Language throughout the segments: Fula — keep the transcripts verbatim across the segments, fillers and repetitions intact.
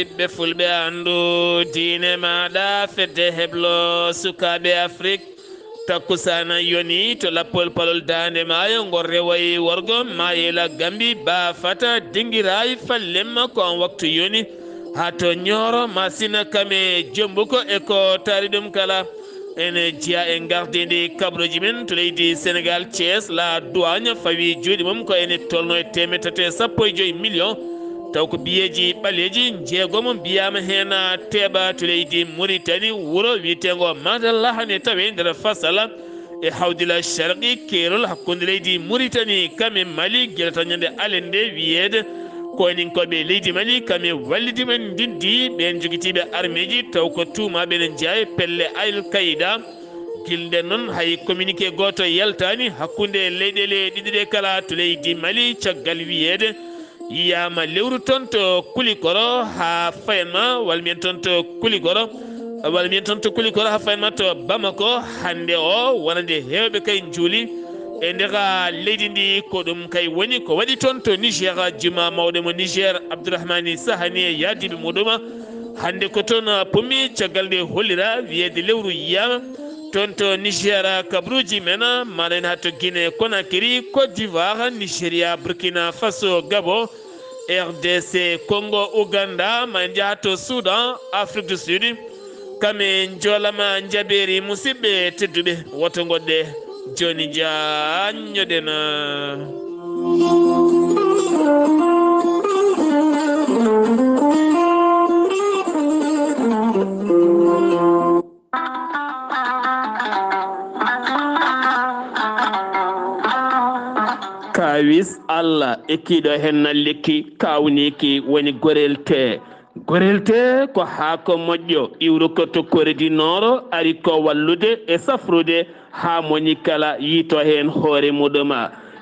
Ɓiɓɓe fulɓe, anndu diine maaɗa, fedde heblo sukaaɓe Afrik. Takkusaana yoni to lappol palol Daande Maayo, ngol rewoyi worgo, Maayela Gambi, Baafata, Dingiraay, Fallemma, ko on waktu yoni. Haa to Ñooro, Masina, Kame, Jombuko e ko taari ɗum kala. Ene jeyaa e ngardiindi kaɓruuji men to leydi Senegaal, Thiès, la douane fawi juuɗe mum ko ene tolno e teemedde tati e sappo e joy million. Taw ko biyeeji ɓaleeji njeegomo mbiyaama heen teeɓa to leydi Muritani, wuro wiyeteengo Madalla, hane tawe nder Fasala e Hawdila Sharqi, keerol hakkunde leydi Muritani kam e Mali, gila tan ñande alende wiyeede ko enen koɓe leydi Mali kam e wallidi men ndinndi ɓeen jogitiiɓe armeeji, taw ko tuumaaɓe ene njeyaa e pelle Al Qaida. Gila nden noon, hay communiqué gooto yaltaani hakkunde leyɗeele ɗiɗi ɗe kala to leydi Mali, caggal wiyeede yiyaama lewru toon to Kulikoro haa fayanma, walla mbiyen toon to Kulikoro, walla mbiyen toon to Kulikoro haa fayanma to Bamako. Hannde o, wonande heewɓe kay njuuli e ndeka leydi ndi, ko ɗum kay woni ko waɗi toon to Niger, juma mawɗo mo Niger, Abdourahmani Sahani e yaadiiɓe muɗum. Hannde ko toon pummi, caggal nde hollira wiyeede lewru yiyaama toon to Niger, kaɓruuji men, maanaam haa to Guinée Conakry, Côte d'Ivoire, Nigeria, Burkina Faso, Gabon, R D C Congo, Ouganda, ma en njaha to Soudan, Afrique du Sud. Kam e njoolama njabeeri, musidɓe tedduɓe, woto ngoɗɗe jooni, njaanñoɗen. Kaawis Allah ekkiiɗo heen na lekki, kaawniiki woni gorel tee. Gorel tee ko haako moƴƴo, iwruko to Kore du Nord, ari ko wallude e safrude haa moni kala yiito heen hoore muɗum.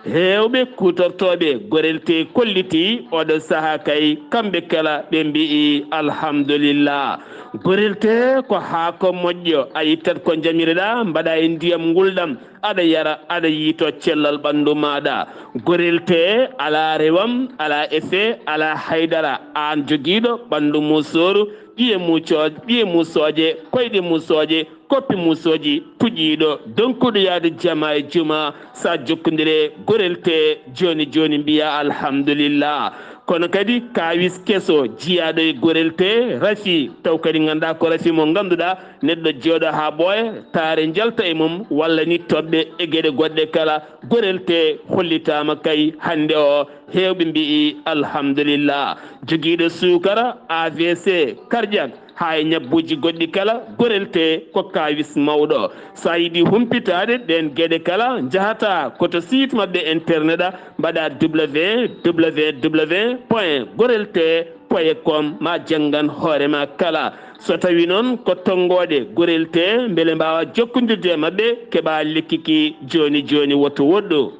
Heewɓe kuutortooɓe gorel tee kollitii oɗo sahaa kay, kamɓe kala ɓe mbi'i alhamdulillah. Gorel tee ko haako moƴƴo, a ittat ko njamireɗaa, mbaɗaa e ndiyam ngulɗam, aɗa yara, aɗa yiito cellal ɓanndu maaɗa. Gorel tee alaa rewam, alaa effet, alaa haydara. Aan jogiiɗo ɓanndu musooru, ƴiye mucooje, ɓiye musooje, koyɗe musooje, koppi musooji, puƴiiɗo, donkuɗo yahde jama e juma, sa jokkondire gorel tee jooni jooni, mbiya alhamdulillah. Kono kadi kaawis keso jiyaaɗo e gorel tee, rafi, taw kadi nganndaa ko rafi mo ngannduɗaa neɗɗo jooɗo haa ɓooya, taare njalta e mum, walla ni toɓɓe e geɗe goɗɗe kala, gorel tee hollitaama kay hannde o, heewɓe mbi'i alhamdulillah. Jogiiɗo suukara, A V C, cardiaque, haa e ñabbuuji goɗɗi kala, gorel tee ko kaawis mawɗo. So a yiɗi humpitaade ɗeen geɗe kala, njahataa ko to site maɓɓe internet a, mbaɗaa W W W point gorel tee point com, ma janngan hoore ma kala. So tawii noon ko tonngooɗe gorel tee, mbele mbaawa jokkondirde e maɓɓe, keɓaa lekki ki jooni jooni, woto woɗɗu.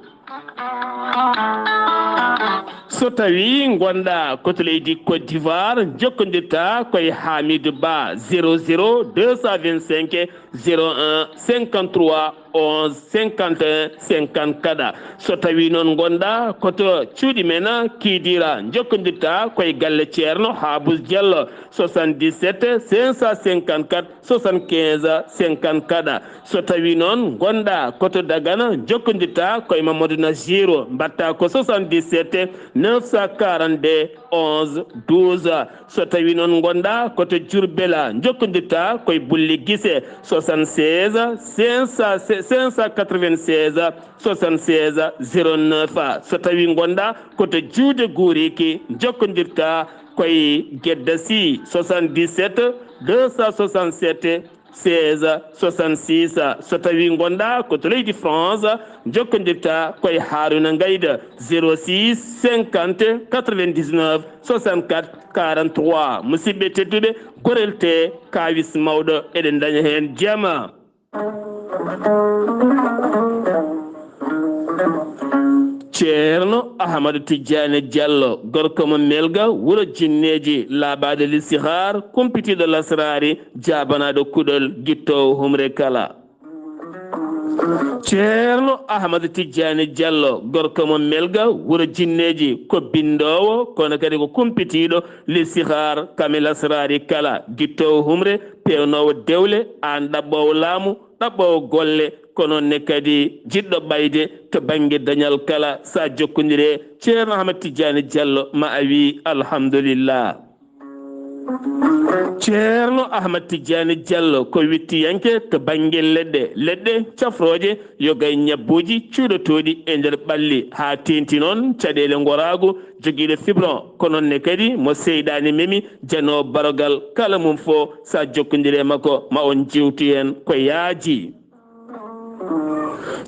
So tawii ngonɗaa ko to leydi Côte d'Ivoire, njokkondirtaa ko e Hamidou Ba, zéro zéro deux cent vingt-cinq zéro un cinquante-trois onze cinquante et un cinquante-quatre. So tawii noon ngonɗaa ko to cuuɗi men Kidira, njokkondirtaa ko e galle Ceerno Habous Diallo, soixante-dix-sept cinq cent cinquante-quatre soixante-quinze cinquante-quatre. So tawii noon ngonɗaa ko to Dagana, njokkondirtaa ko e Mamadou Naziro, mbaɗtaa ko soixante-dix-sept neuf cent quarante-deux onze douze. So tawii noon ngonɗaa ko to Diourbel, njokkondirtaa ko e Bulli Gise, soixante-seize cinq cent, cinq cent quatre-vingt-seize soixante-seize zéro neuf. So tawii ngonɗaa ko to Juude Guuriki, njokkondirtaa ko e Gedda Sy, soixante-dix-sept deux cent soixante-sept seize soixante-six. So tawii ngonɗaa ko to leydi France, njokkondirtaa ko e Haaruna Ngayda, zéro six cinquante quatre-vingt-dix-neuf soixante-quatre quarante-trois. Musidɓe tedduɓe, gorel tee kaawis mawɗo, eɗen ndaña heen jama. Ceerno Ahmadu Tijjaani Jallo, gorko mo Melga, wuro Jinneeji, laaɓaaɗo listihar, kumpitiiɗo lasraari, jaabanaaɗo kuɗol, gittoowo humre kala. Ceerno Ahmad Tijjaani Jallo, gorko mo Melga, wuro Jinneeji, ko binndoowo, kono kadi ko kumpitiiɗo, Lisihaar, Kamil Asraari kala, gittoowo humre, peewnoowo dewle, aan ɗaɓɓoowo laamu, ɗaɓɓoowo golle, ko noon ne kadi jiɗɗo ɓayde to bannge dañal kala. So a jokkondiree Ceerno Ahmad Tijjaani Jallo, ma a wii alhamdulillah. Ceerno Ahmad Tijjaani Jallo ko wittiyanke to bannge leɗɗe, leɗɗe cafrooje, yoga e ñabbuuji cuuɗotooɗi e nder ɓalli, haa teeŋti noon caɗeele ngoraagu, jogiiɗo fibron, ko noon ne kadi mo seyɗaani memi, janoowo barogal, kala mum fof, so a jokkondirii e makko, ma on njeewtu heen ko yaaji.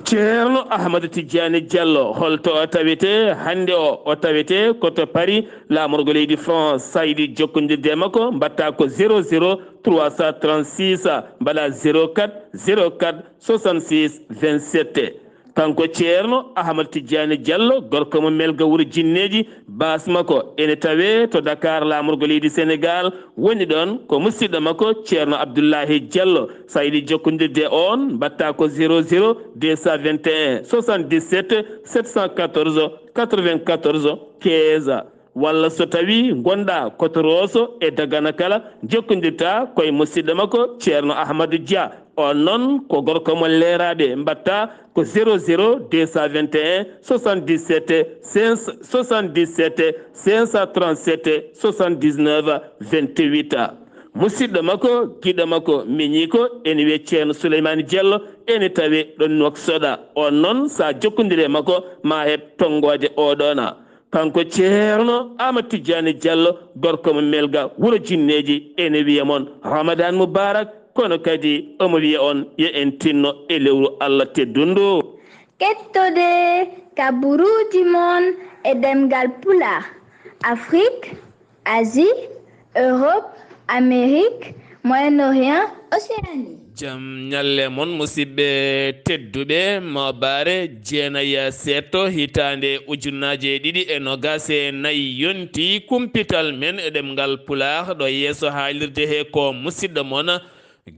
Ceerno Ahmadu Tijjaani Jallo, holto o tawetee? Hannde o, o tawetee ko to Paris, laamorgo leydi France. So a yiɗi jokkondirde e makko, mbaɗtaa ko zéro zéro trois cent trente-six, mbaɗaa zéro quatre zéro quatre soixante-six vingt-sept. Kanko Ceerno Ahmadu Tijjaani Jallo, gorko mo Melga, wuro Jinneeji, baas makko ene tawee to Dakar, laamorgo leydi Senegaal, woni ɗoon ko musidɗo makko Ceerno Abdullahi Jallo. So a yiɗi jokkondirde e oon, mbaɗtaa ko zéro zéro deux cent vingt et un soixante-dix-sept sept cent quatorze quatre-vingt-quatorze quinze. Walla so tawii ngonɗaa ko to Rooso e Dagana kala, jokkondirtaa ko e musidɗo makko Ceerno Ahmadu Dia. Oon noon ko gorko mo Leeraaɓe, mbaɗtaa ko zéro zéro deux cent vingt et un soixante-dix-sept cinq cent soixante-dix-sept cinq cent trente-sept soixante-dix-neuf vingt-huit. Musidɗo makko, giɗo makko, miñiiko, ene wiyee Ceerno Suleymaani Jallo, ene tawee ɗoon Nuwaksoda. Oon noon, so a jokkondirii e makko, ma heɓ tonngooje ooɗoona. Kanko Ceerno Ahmad Tijjaani Jallo, gorko mo Melga, wuro Jinneeji, ene wiya mon Ramadan Mubarak, kono kadi omo wiya on yo en tinno e lewru Allah teddundu. Kettode kaburuuji mon e ɗemngal Pulaar, Afrik, Asie, Europe, Amérique, Moyen-Orient, Océanie. Jam ñalle mon, musidɓe tedduɓe. Moobaare jeenayi seeɗto hitaande ujunnaaje ɗiɗi e nogas e nayi yonti kumpital men e ɗemngal Pulaar ɗo yeeso haalirde he ko musidɗo mon,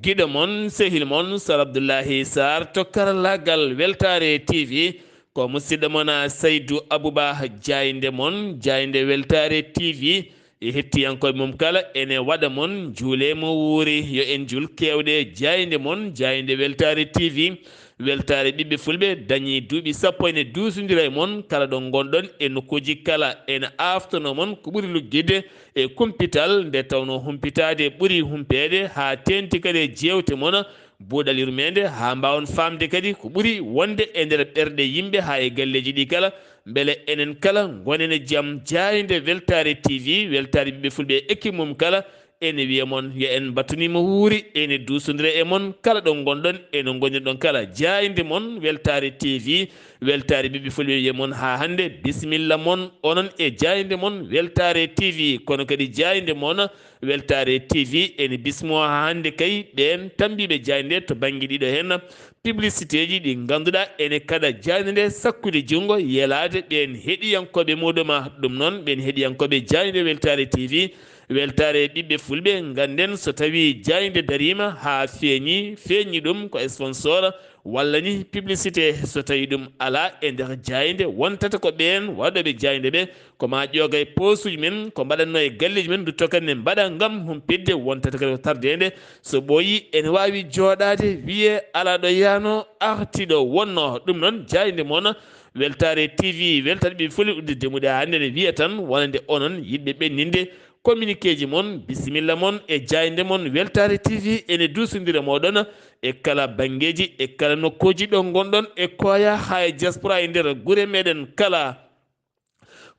giɗo mon, sehil mon, Sar Abdullahi Sarr to karallaagal Weltaare T V. Ko musidɗo mon, a, Saydu Abuba, jaaynde mon, jaaynde Weltaare T V. E hettiyankooɓe mum kala, ene waɗa mon juule mo wuuri. Yo en jul keewɗe jaaynde mon, jaaynde Weltaare T V. Weltaare ɓiɓɓe fulɓe dañii duuɓi sappo ene duusondira e mon, kala ɗo ngonɗon e nokkuuji kala, ene aaftonoo mon ko ɓuri luggiɗde e kumpital, nde tawnoo humpitaade ɓuri humpeede, haa teeŋti kadi e jeewte mon, buuɗal yurmeende, haa mbaawon faamde kadi ko ɓuri wonde e nder ɓerɗe yimɓe haa e galleeji ɗi kala, mbele enen kala ngonen e jam. Jaaynde Weltaare T V, Weltaare ɓiɓɓe fulɓe e ekip mum kala, ene wiya mon yo en mbattani mo wuuri, ene duusondira e mon kala ɗo ngonɗon, e no ngonirɗon kala. Jaaynde mon Weltaare T V, Weltaare ɓiɓɓe fulɓe wiya mon haa hannde, bisimilla mon, onon e jaaynde mon Weltaare T V, kono kadi jaaynde mon Weltaare T V ene bismoo haa hannde kay ɓeen tammbiiɓe jaaynde to bannge ɗiɗo heen, publicité ji ɗi ngannduɗaa ene kaɗa jaaynde nde sakkude junngo yelaade ɓeen heɗiyankooɓe muuɗum. Ɗum noon, ɓeen heɗiyankooɓe jaaynde Weltaare T V, Weltaare ɓiɓɓe fulɓe, ngannden so tawii jaaynde dariima haa feeñi, feeñi ɗum ko sponsor walla ni publicité, so tawii ɗum alaa e nder jaaynde, wontata ko ɓeen waɗooɓe jaaynde ɓe, ko maa ƴooga e poosuuji men, ko mbaɗatnoo e galleeji men, ndutto kadi ne mbaɗa ngam humpitde, wontata kadi ko tardeende. So ɓooyii, ene waawi jooɗaade, wiyee alaa ɗo yahnoo, arti ɗo wonnoo. Ɗum noon, jaaynde mon Weltaare T V, Weltaare ɓiɓɓe fulɓe, uddidemuɗe hannde ne wiya tan, wonande onon yiɗɓe ɓenninde communiqué ji mon, bisimilla mon e jaaynde mon Weltaare T V ene duusondira mooɗon e kala banngeeji, e kala nokkuuji ɗo ngonɗon e koya, haa e diaspora e nder gure meɗen kala.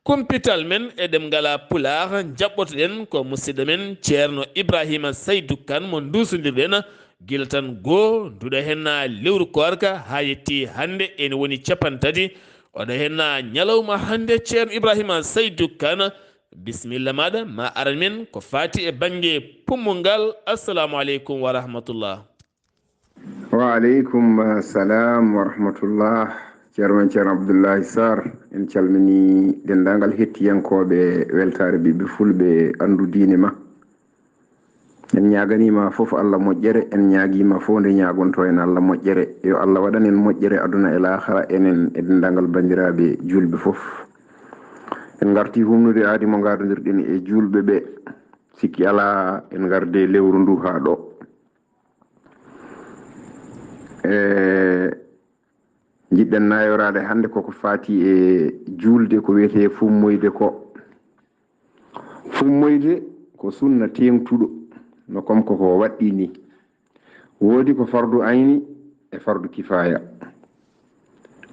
Kumpital men e ɗemngal Pulaar, njaɓɓotoɗen ko musidɗo men Ceerno Ibrahima Saydu Kan mo nduusondirɗen gila tan goo nduɗo heen lewru koorka haa yetti hannde ene woni cappanɗe tati. Oɗo heen ñalawma hannde, Ceerno Ibrahima Saydu Kan, bisimilla maaɗa, ma aran men ko faati e bannge pummungal. Assalamu aleykum wa rahmatullah. Wa aleykum salam wa rahmatullah. Ceerno men Ceerno Abdullahi Sarr, en calminii denndaangal hettiyankooɓe Weltaare Ɓiɓɓe Fulɓe Anndu Diine Ma. En ñaaganiima fof Allah moƴƴere, en ñaagiima fof nde ñaagonto en Allah moƴƴere. Yo Allah waɗan en moƴƴere aduna e laakara, enen e denndaangal banndiraaɓe juulɓe fof. En ngartii humnude aadi mo ngaadondirɗen e juulɓe ɓe. Sikki alaa, en ngardii lewru ndu haa ɗo. E njiɗɗen nayoraade hannde koko faati e juulde ko wiyetee fummoyde ko. Fummoyde ko sunna teeŋtuɗo, no comme koko waɗɗii ni. Woodi ko fardu ayni e fardu kifaaya.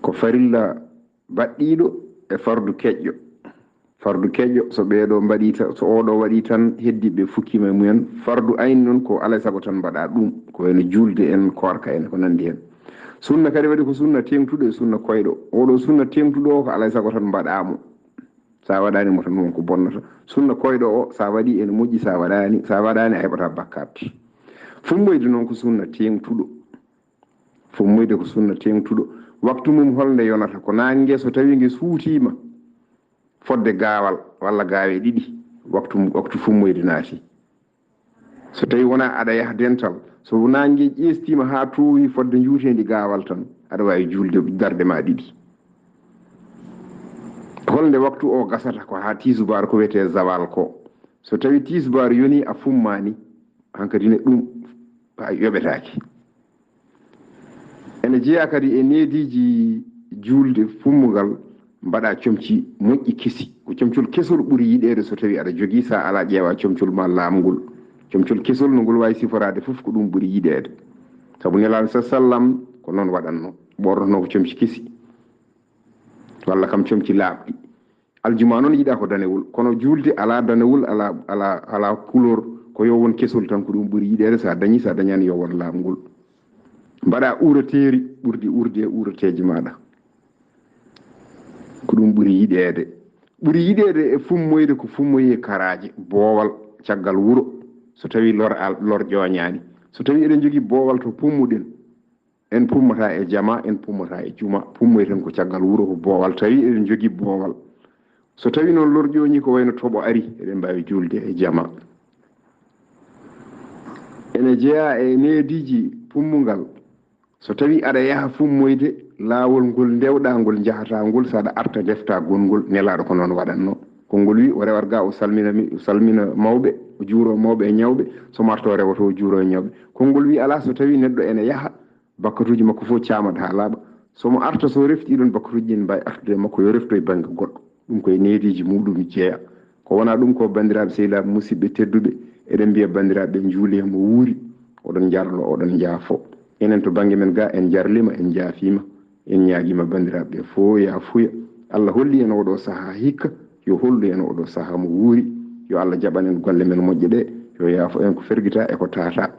Ko farilla baɗɗiiɗo e fardu keƴƴo. Fardu keƴƴo, so ɓeeɗo mbaɗii ta-, so oɗo waɗii tan, heddiiɓe fukkiima e mumen. Fardu ayni noon ko alaa e sago tan mbaɗa ɗum, ko wayno juulde en, koorka en, ko nanndi heen. Sunna kadi waɗi ko sunna teeŋtuɗo e sunna koyɗo. Oɗo sunna teeŋtuɗo o ko alaa e sago tan mbaɗa mo. Sa waɗaani mo tan won ko bonnata. Sunna koyɗo o, sa waɗi ene moƴƴi, sa waɗaani, sa waɗaani a heɓata bakkat. Fummoyde noon ko sunna teeŋtuɗo. Fummoyde ko sunna teeŋtuɗo. Waktu mum holnde yonata? Ko naange so tawi nge suutiima fodde gaawal walla gaawe ɗiɗi, waktu, waktu fummoyde naati. So tawi wona aɗa yaha dental, so naange ƴeestiima haa toowi fodde njuuteendi gaawal tan, aɗa waawi juulde darɗe ma ɗiɗi. Holnde waktu o gasata? Ko haa tiisubaar ko wiyetee zawal ko. So tawi tiisubaar yoni a fummaani, hankadi ne ɗum a yoɓetaake. Ene jeyaa kadi e neediiji juulde fummugal, mbaɗa comci moƴƴi kesi. Ko comcol kesol ɓuri yiɗeede so tawi aɗa jogii, sa alaa ƴeewa comcol ma laamngol. Comcol kesol no ngol waawi siforaade fof ko ɗum ɓuri yiɗeede. Sabu Nelaaɗo sa sallam ko noon waɗatno, ɓornotno ko comci kesi. Walla kam comci laaɓɗi. Aljuma noon yiɗa ko danewol, kono juulde alaa danewol, alaa, alaa, alaa couleur, ko yo won kesol tan, ko ɗum ɓuri yiɗeede. Sa dañi, sa dañani yo won laamngol. Mbaɗa uurateeri ɓurdi uurde e uurateeji maɗa. Ko ɗum ɓuri yiɗeede. Ɓuri yiɗeede e fummoyde ko fummoyee karaaje, boowal, caggal wuro, so tawi lor al-, lor ƴooñaani. So tawi eɗen njogii boowal to pummuɗen, en pummata e jama, en pummata e juma, pummoyten ko caggal wuro ko boowal, tawi eɗen njogii boowal. So tawi noon lor ƴooñi ko wayno toɓo ari, eɗen mbaawi juulde e jama. Ene jeyaa e neediiji pummungal. So tawi aɗa yaha fummoyde, laawol ngol ndewɗa ngol njahata ngol, so aɗa arta defta gongol, Nelaaɗo ko noon waɗatno. Konngol wi o rewat ga, o salmina mi-, o salmina mawɓe, o juuro mawɓe e ñawɓe, so marto rewoto o juuro e ñawɓe. Konngol wi alaa, so tawi neɗɗo ene yaha, bakkatuuji makko fof caamat haa laaɓa. So mo arta, so refti ɗon bakkatuuji ɗin mbaawi artude e makko, yo refto e bannge goɗɗo. Ɗum koye neediiji muɗum jeeya. Ko wonaa ɗum ko, banndiraaɓe sehilaaɓe, musidɓe tedduɓe, eɗen mbiya banndiraaɓe ɓe njuulee mo wuuri, oɗon njarlo, oɗon njaafo. Enen to bannge men ga, en njarliima, en njaafiima, en ñaagiima banndiraaɓe ɓe fof yaafuya. Allah holli en oɗo sahaa hikka, yo hollu en oɗo sahaa mo wuuri. Yo Allah jaɓan en golle men moƴƴe ɗe, yo yaafo en ko fergita e ko tata.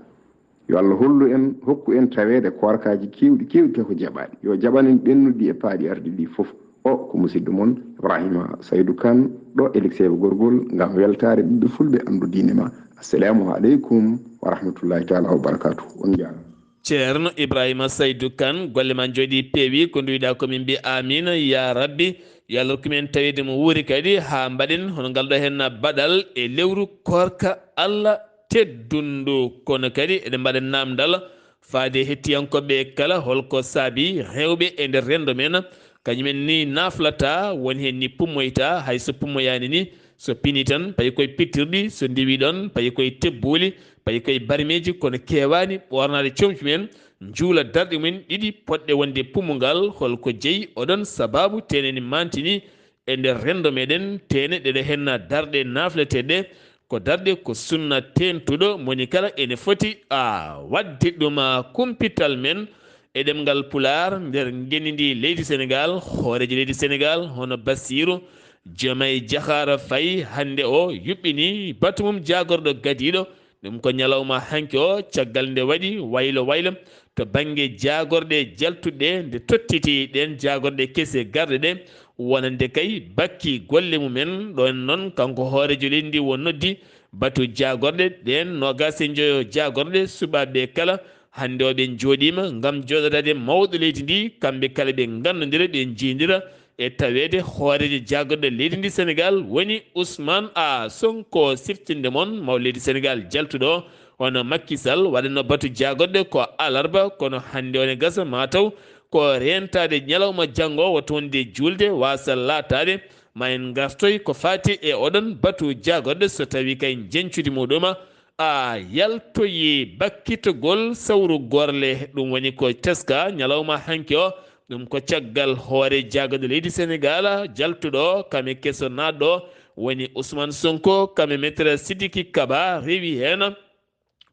Yo Allah hollu en, hokku en taweede koorkaaji keewɗi, keewɗi tawi ko jaɓaaɗi. Yo jaɓan en ɓennuɗi e paaɗi arɗi ɗi fof. O ko musidɗo mon Ibrahima Saydou Kane, ɗo e Likseeɓe Gorgol, ngam weltaare ɓiɓɓe fulɓe, anndu diine ma. Assalamu aleykum wa rahmatullahi taala wa barakatuh. On njaaraama. Ceerno Ibrahima Saydou Kane, golle ma njooɗi peewi, ko nduwiɗa ko min mbi amin ya rabbi. Yo Allah rokku men taweede mo wuuri kadi haa mbaɗen hono ngal ɗo henna baɗal e lewru koorka Allah teddundu. Kono kadi eɗen mbaɗa namdal faade hettiyankoɓe kala, holko saabi rewɓe e nder rendo men, kañumen ni naflata, woni hen ni pummoyta, hay so pummoyani ni, so pini tan payi koye pittirɗi, so ndiwi ɗon payi koye tebbuli, payi koye barmeji, kono kewani ɓornade comci men, njuula darɗe mum ɗiɗi poɗɗe wonde pummungal. Holko jeyi oɗon sababu teneni mantini e nder rendo meɗen, tene ɗeɗo henna darɗe nafleteɗe, ko darɗe ko sunna tentuɗo, moni kala ene foti a wadde ɗum a kumpital men e ɗemngal Pulaar nder ngenndi ndi leydi Senegal. Hooreejo leydi Senegal hono Bassirou Diomaye Diakhar Faye hannde o yuɓɓini batu mum jaagorɗo gadiiɗo. Ɗum ko ñalawma hanki o, caggal nde waɗi waylo waylo to bannge jaagorɗe jaltuɗe, nde tottiti ɗen jaagorɗe kese garɗe ɗe, wonande kay bakki golle mumen. Ɗon noon, kanko hooreejo leydi ndi won noddi batu jaagorɗe ɗen, noogaas e njoyo jaagorɗe suɓaaɓe kala, hannde o ɓe njooɗiima ngam jooɗodaade mawɗo leydi ndi, kamɓe kala ɓe nganndondira, ɓe njiindira, e taweede hooreejo jaagorɗe leydi ndi Senegal woni Ousmane A Sonko, siftinde mon mawɗo leydi Senegal jaltuɗo o, Hono Macky Sall waɗano batu jaagoɗe ko alarba, kono hannde one gasa ma taw ko rentaade ñalawma janngo, wota wonde juulde waasa laataade. Ma en ngartoy ko faati e oɗon batu jaagoɗe, so tawi kay njeñcudi muɗuma a yaltoyi bakkitagol sawru gorle. Ɗum woni ko teska ñalawma hanki o. Ɗum ko caggal hoore jaagoɗe leydi Senegal jaltuɗo kame keso naatɗo woni Ousmane Sonko, kame Maître Sidiki Kaba rewi heen.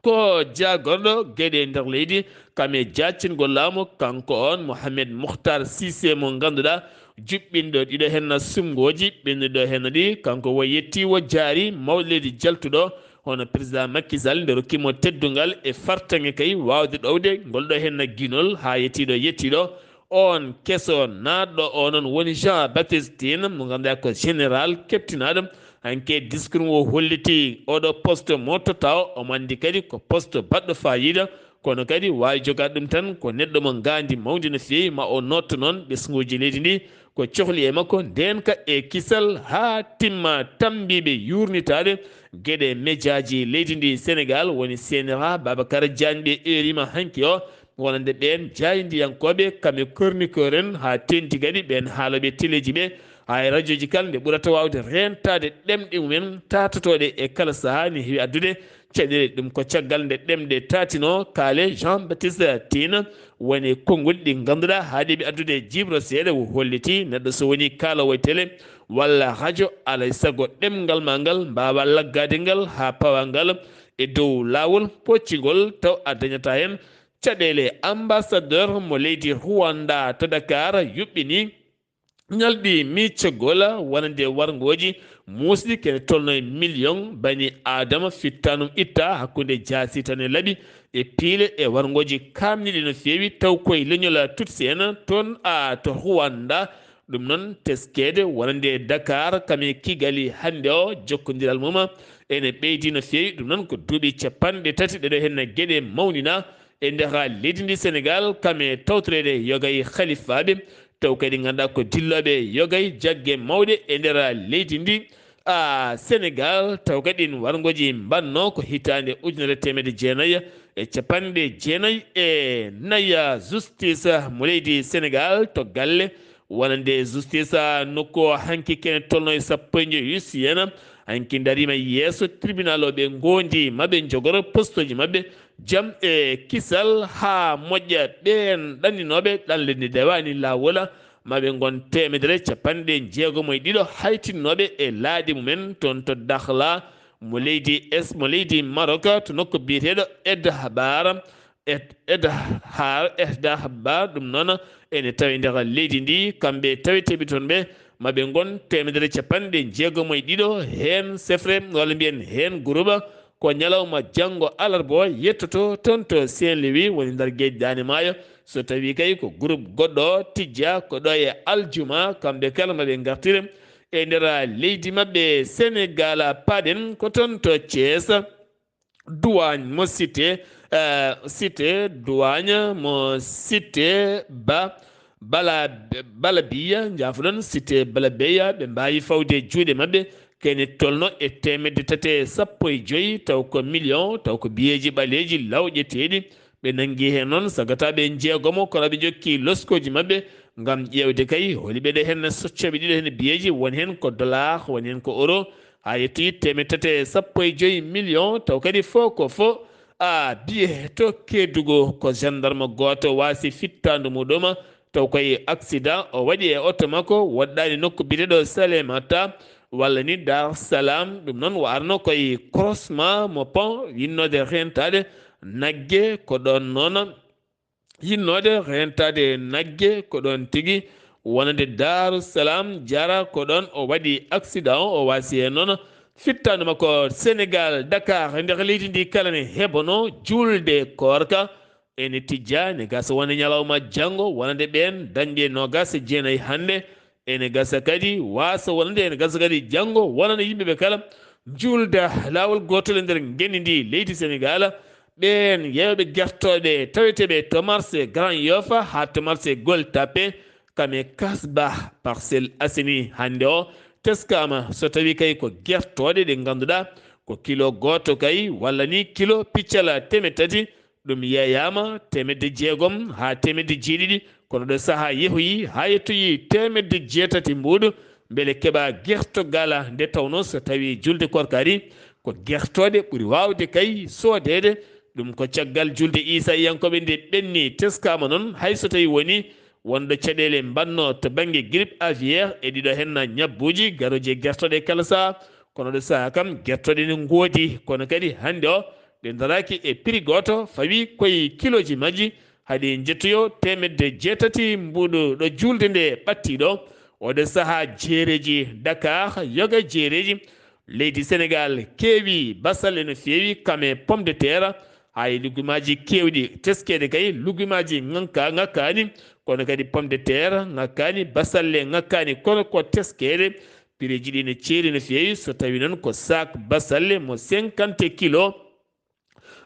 Ko jaagorɗo geɗe nder leydi, kame jaacingol laamu, kanko on Mohamed Mokhtar Cissé mo ngannduɗaa juɓɓinɗo ɗiɗo heen sumngooji, ɓennuɗo heen ɗi, kanko wo yetti wo jaari mawɗo leydi jaltuɗo, hono président Macky Sall, nde rokkimo teddungal e fartaŋŋe kay waawde ɗowde ngol ɗo heen ginol haa yettiɗo yettiɗo. On keso naatɗo o noon woni Jean Baptiste Tine, mo ngannduɗaa ko général keɓtinaaɗo. Hanke discours o holliti oɗo poste mo totta o, omo anndi kadi ko poste baɗɗo faayiida, kono kadi waawi jogaade ɗum tan ko neɗɗo mo ngaandi mawndi no feewi, ma o nootto noon ɓesnguuji leydi ndi ko cohli e makko ndeenka e kisal haa timma. Tammbiiɓe yuurnitaade geɗe mejaaji leydi ndi Senegal woni C N R A, Babacar Diagne ɓe eeriima hanki o, wonande ɓeen jaayndiyankooɓe, kamɓe kornikooren, haa teeŋti kadi ɓeen haalooɓe teleeji ɓe, haa e rajooji kala nde ɓurata waawde reentaade ɗemɗe mumen taatotooɗe e kala sahaa, ne heewi addude caɗeele. Ɗum ko caggal nde ɗemɗe taatinoo kaale Jean Baptiste Tine woni konguɗi ɗi ngannduɗaa haa ɗeɓi addude jiiɓro seeɗa, o holliti neɗɗo so woni kaaloowo e tele walla rajo, alay sago ɗemngal ma ngal mbaawa laggaade ngal haa pawa ngal e dow laawol poccingol, taw a dañataa heen caɗeele. Ambassadeur mo leydi Rwanda to Dakar yuɓɓini ñalɗi miccagol wonande warngooji muusɗi kene tolno e million bani Aadama fittanum itta hakkunde jaasi tan e laɓi e piile e warngooji kaamniiɗi no feewi, taw koye leñol Tutsi en toon a to Rwanda. Ɗum noon teskeede wonande Dakar kame Kigali hannde o, jokkondiral mum ene ɓeydi no feewi. Ɗum noon ko duuɓi capanɗe tati ɗeɗo heen geɗe mawnina e nder leydi ndi Senegal, kame tawtoreede yogay halifaaɓe, taw kadi ngannduɗaa ko dillooɓe yogay jagge mawɗe e nder leydi ndi a Senegal, taw kadi ɗin warngooji mbanno ko hitaande ujunere teemedde jeenayi e capanɗe jeenayi e nayi. Justice mo leydi Senegal to galle wonande justice nokku o hanki kene tolno e sappo e joyi usiyena hanki ndariima yeeso tribunal o, ɓe ngondi maɓe njogoro postoji maɓɓe jam e kisal haa moƴƴa. Ɓeen ɗanninooɓe ɗanle nde dewaani laawola maɓe ngon teemedere capanɗe jeegomo e ɗiɗo haytinnooɓe e laaɗe mumen toon to Dakhla mo leydi es mo leydi Maroc, to nokku biyeteeɗo Edhabar. Ed Edhabar Edhabar, ɗum noon ene tawi nder leydi ndi. Kamɓe taweteeɓe toon ɓe maɓe ngon teemedere capanɗe jeegomo e ɗiɗo heen sefre walla mbiyen heen guruba. Ko ñalawma janngo alarba o yettoto toon to Saint Louis woni nder geeƴi Daande Maayo. So tawi kay ko groupe goɗɗo o tijja ko ɗo e aljuma, kamɓe kala maɓe ngartire e nder leydi maɓɓe Senegal. Paɗen ko toon to Thiès, Duwaañ mo cité, eh, cité Duwaañ mo cité ba bala bala biya njaafuɗon cité bala beya ɓe mbaawi fawde juuɗe maɓɓe kene tolno e teemedde tati e sappo e joyi, taw ko million, taw ko biyeeji ɓaleeji lawƴeteeɗi. Ɓe nanngi heen noon sagataaɓe jeegomo kono ɓe njokki loskooji maɓɓe ngam ƴeewde kay holi ɓeɗe heen soccooɓe ɗiɗo heen biyeeji, won heen ko dollar, won heen ko euro, haa yettoyi teemedde tati e sappo e joyi million, taw kadi fof ko fof a biye to Kedugu ko gendarme gooto waasi fittaandu muɗum, taw koye accident o waɗi e oto makko woɗɗaani nokku biyeteeɗo Salemata walla ni Dar Salam. Ɗum noon o arno koye croisement mo pont yinnoode rentaade nagge ko ɗoon noon yinnoode rentaade nagge ko ɗoon tigi wonande Daaru Salaam Jara, ko ɗoon o waɗi accident o, o waasi heen noon. Fittaandu makko Senegal, Dakar, e nder leydi ndi kala ne heɓono juulde koorka. Ene tijja, ne gasa wonde ñalawma janngo, wonande ɓeen dañɓe noogaas e jeenayi hannde. Ene gasa kadi, waasa wonande, ene gasa kadi janngo wonana yimɓe ɓe kala juulda laawol gootol e nder ngenndi ndi leydi Senegal. Ɓeen yeewɓe gertooɓe taweteeɓe to marché Grand Yoff haa to marché Gueule Tapée, kame Kasbah, Parcelles Assainies hannde o teskaama so tawi kay ko gertooɗe ɗe ngannduɗaa ko kilo gooto kay, walla ni kilo piccala teemeɗɗe tati, ɗum yeeyaama teemedde jeegom haa teemedde jeeɗiɗi, kono ɗo sahaa yehoyi haa yettoyi teemedde jeetati mbuuɗu, mbele keɓa gertogal. Nde tawno so tawi julde korka ari, ko gertooɗe ɓuri waawde kay soodeede. Ɗum ko caggal julde Iisayankoɓe nde ɓenni. Teskaama noon, hay so tawi woni wonɗo caɗeele mbanno to bannge grippe aviaire e ɗiɗo henna ñabbuuji garooji e gertooɗe kala sahaa, kono ɗo sahaa kam gertooɗe ne ngoodi, kono kadi hannde o ɗe daraaki e prix gooto, fawi koye kilooji majji, haɗi njettoyo teemedde jeetati mbuuɗu ɗo julde nde ɓattiɗo. Oɗo sahaa jeereeji Dakar, yoga jeereeji leydi Senegal keewi basalle no feewi, kame pomme de terre, haa e lugumaaji keewɗi teskeede kay, lugumaaji ŋakka-, ŋakkaani, kono kadi pomme de terre ŋakkaani, basalle ŋakkaani, kono ko teskeede. Pireeji ɗi no ceeri no feewi, so tawi noon ko saak basalle mo cinquante kilo,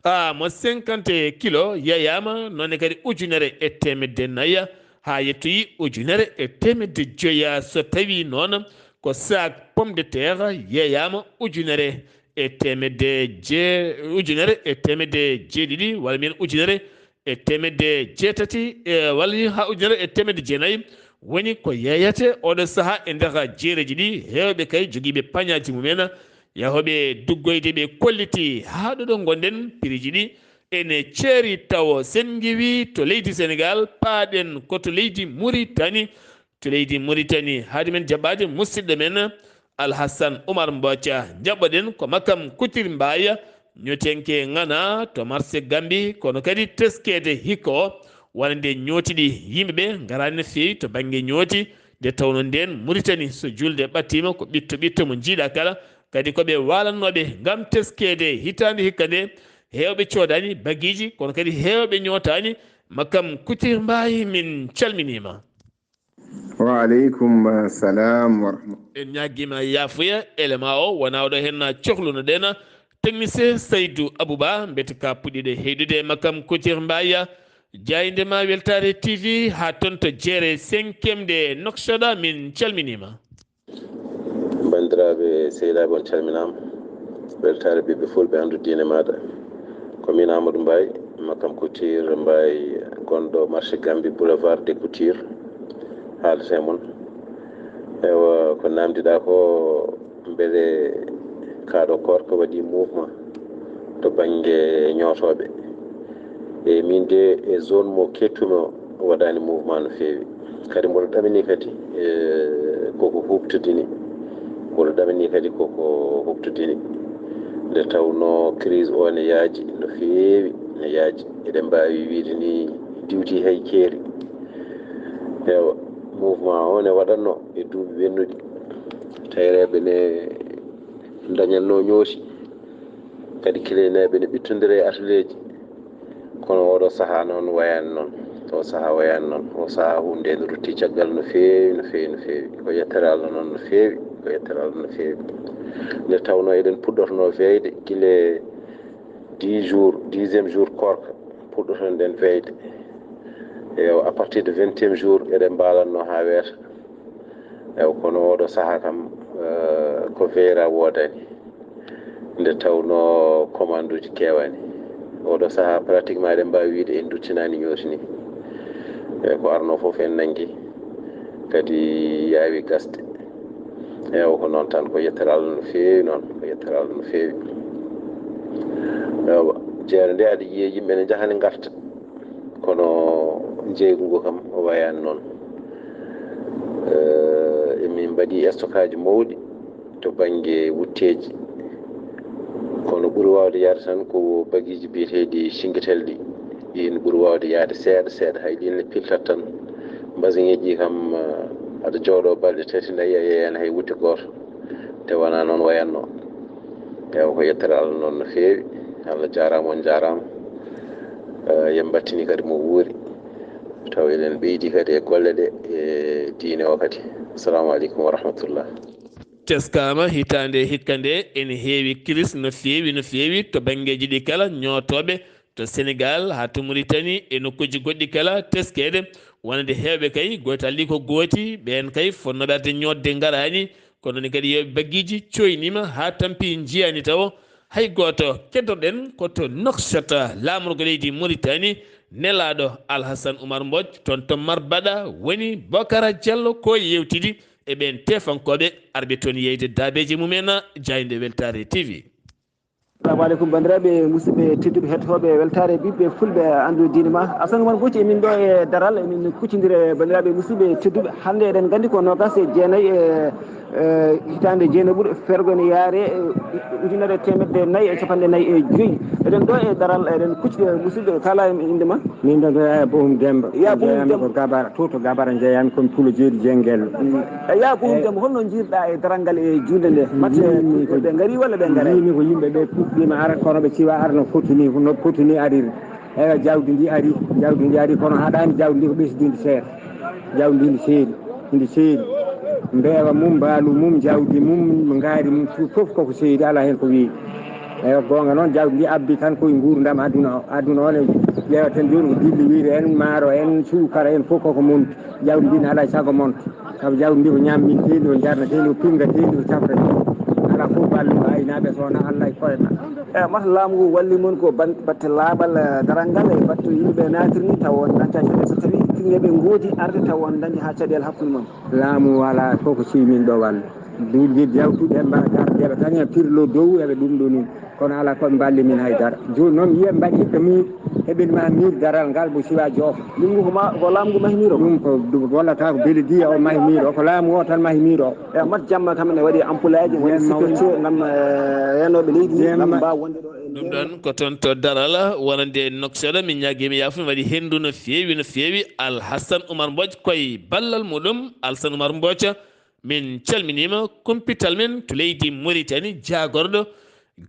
a, mo cinquante kilo yeeyaama, noon kadi ujunere e teemedde nayi haa yettoyi ujunere e teemedde joyi. So tawi noon ko saak pomme de terre yeeyaama ujunere e teemedde je-, ujunere e teemedde jeeɗiɗi, walla mbiyen ujunere e teemedde jeetati, e, walla ni haa ujunere e teemedde jeenayi, woni ko yeeyete oɗo sahaa e nder jeereeji ɗi. Heewɓe kay jogiiɓe pañaaji mumen, yahooɓe duggoyde, ɓe kolliti haa ɗo ɗo ngonɗen, pireeji ɗi ene ceeri tawo. Sen ngiwi to leydi Senegal, paaɗen ko to leydi Muritani. To leydi Muritani, haade men jaɓɓaade musidɗo men Alhassan Umar Mboca, njaɓɓoɗen ko Makam Kutir Mbaaya, ñootiyanke ŋana to marché Gambi, kono kadi teskeede hikka o, wonande ñooti ɗi yimɓe ɓe ngaraani no feewi to bannge ñooti, nde tawno ndeen Muritani so julde ɓattiima ko ɓitto ɓitto mo njiiɗa kala, kadi ko ɓe waalannooɓe ngam teskeede hitaande hikka nde, heewɓe coodaani bagiiji, kono kadi heewɓe ñootaani. Makam Kutir Mbaaya, min calminiima. Wa aleykum salam wa rahma. En ñaagiima yaafuya, élément o wonaa oɗo henna cohluno ɗen. Technicien Saydou Abouba, mbete ka puɗɗiɗo heyɗude. Makam Kutir Mbaaya, jaaynde ma Weltaare T V, haa toon to jeere cinquième de Nouakchott, min calminiima. Banndiraaɓe sehilaaɓe, on calminaama. Weltaare ɓiɓɓe fulɓe, anndu diine maaɗa. Ko min Amadou Mbaye, Makam Couture Mbaye, gonɗo marché Gambi, boulevard des Coutures, haalata e mon. Ewa, ko naamndiɗaa ko, mbele kaa ɗo koorka waɗi mouvement to bannge ñootooɓe? E min de, e zone mo kettumi o, waɗaani mouvement no feewi. Kadi mboɗo ɗamini kadi, e, koko huɓtodini. Mboɗo ɗamini kadi koko huɓtodini. Nde tawno crise o ne yaaji no feewi, ne yaaji. Eɗen mbaawi wiide ni diwti hay keeri. Ewa, mouvement o ne waɗatno e duuɓi ɓennuɗi. Tayreeɓe ne ndañatno ñooti. Kadi kileneeɓe ne ɓittondira e atelier ji. Kono oɗo sahaa noon wayaani noon. O sahaa wayaani noon. O sahaa huunde nde rutti caggal no feewi, no feewi, no feewi. Ko yettere Allah noon no feewi, ko yettere Allah no feewi. Nde tawno eɗen puɗɗorno weyde gila dix jours, dixième jour koorka, puɗɗotono ɗen weyde. Eyo, à partir de vingtième jour, eɗen mbaalanno haa weeta. Eyo, kono oɗo sahaa kam, eh, ko weyra woodani. Nde tawno commande uji keewani. Oɗo sahaa, pratiquement, eɗen mbaawi wiide en duttinaani ñooti ni. Eyo, ko arno fof en nanngi, kadi yaawi gasde. Eyo, ko noon tan, ko yettere Allah no feewi noon, ko yettere Allah no feewi. Ewa, jeere nde aɗa yiya yimɓe ne njaha ne ngarta, kono njeeygu ngu kam o wayaani noon. Eh, emin mbaɗi stockage mawɗi to bannge wutteeji, kono ɓuri waawde yahde tan ko bagiiji biyeteeɗi cingetel ɗi, ɗin ɓuri waawde yahde seeɗa seeɗa, hay ɗin ne piltat tan. Mbaseŋeeji ɗi kam, eh, aɗa jooɗoo balɗe tati, nayi, a yeeyaani hay wutte gooto, te wonaa noon wayatno. Ewa, ko yettere Allah noon no feewi. Allah jaaraama, on njaaraama. Eh, en mbattini kadi mo wuuri. Taw eɗen ɓeydi kadi e golle ɗe, e diine o kadi. Assalamu aleykum wa rahmatullah. Teskaama, hitaande hikka nde ene heewi crise no feewi, no feewi to banngeeji ɗi kala, ñootooɓe to Senegal haa to Mauritanie e nokkuuji goɗɗi kala teskeede. Wonande heewɓe kay, gootal ɗi ko gooti, ɓeen kay fotnooɓe arde ñootde ngaraani, kono ne kadi yeewɓe bagiiji cooyniima haa tampi njiyaani tawo. Hay gooto. Keddorɗen ko to Nouakchott, laamorgo leydi Mauritanie, nelaaɗo Alhassane Oumar Mbodj, toon to Marbada woni Bokara Diallo ko yeewtidi e ɓeen tefankooɓe arɓe toon yeeyde daabeeji mumen, jaaynde Weltaare T V. Assalamu aleykum, banndiraaɓe, musidɓe tedduɓe, hettooɓe Weltaare, ɓiɓɓe fulɓe, anndu diine ma. Assane Oumar Mbodj, emin ɗo e daral, emin kuccondiri e banndiraaɓe, musidɓe tedduɓe. Hannde eɗen nganndi ko noogaas e jeenayi e, e hitaande jeenaɓuru, fergo ene yaare, e, ujunere e teemedde nayi e capanɗe nayi e joyi. Eɗen ɗo e daral, eɗen kuccidi e musidɓe, kala e innde ma? Min ɗo, ɗo e Bohum Demba. Ya Bohum Jeeyami Demba. Ko Gabara, to, to Gabara jeeyami, komi Pulo Jeeri Jengel. E, ya Bohum Demba, holno njiirɗa e daral ngal e juulde nde? Mate ɓe ngari walla ɓe ngaray? Mbimi ko yimɓe ɓe puɗɗima ara, kono ɓe ciwa ara no foti ni, no foti ni ariri. Ewa, jawdi ndi ari, jawdi ndi ari, kono haɗani jawdi ndi ko ɓesdindi seeɗa. Jawdi ndi seeri, ndi seeri. Mbeewa mum, mbaalu mum, jawdi mum, ngaari mum, fof koko seeri, ala hen ko weewi. Ewa, goonga noon, jawdi ndi abbi tan koye nguurndam aduna o. Aduna o ne ƴeewa tan jooni ko dilli wiyde en, maaro en, suukara en, fof koko monti. Jawdi ndi ne alaa e sago monta. Sabu jawdi ndi ko ñamminteeɗi, ko njarneteeɗi, ko pinngateeɗi, ko cafreteeɗi. Alaa fof balluɗo aynaaɓe so wonaa Allah e koye maɓɓe. E mata laamu ngu walli mon ko ban-, batte laaɓal, eh, daral ngal e batte yimɓe naatiri ni taw on dañta caɗeele so tawi tigi ɓe ngoodi arde taw on dañi haa caɗeele hakkunde mon? Laamu alaa fof ko siwi min ɗo walla. Duulde jawtuɗe mbaɗa kar ƴeɓa tan e pirlo dow eɓe ɗum ɗo ni. Kono alaa ko ɓe mballi min hay dara. Jooni noon mi yiya mbaɗi ko miir, heɓin ma miir daral ngal mo siwa joofa. Ɗum ko ma, ko laamu ngu mahi miir o? Ɗum ko, ɗum wallata ko belediya o mahi miir o, ko laamu o tan mahi miir o. E mat jamma kam ene waɗi ampulaaji, waɗi Jamma woni sikirte ngam, eh, reenooɓe leydi, ngam Jamma. mbaawa wonde ɗo e Ɗum ɗon ko toon to daral wonande Nouakchott, min ñaagii mi yaafo, mi waɗi henndu no feewi, no feewi. Alhassan Oumar Mbodj koye ballal muɗum, Alhassan Oumar Mbodj, min calminiima, kumpital men to leydi Mauritanie, jaagorɗo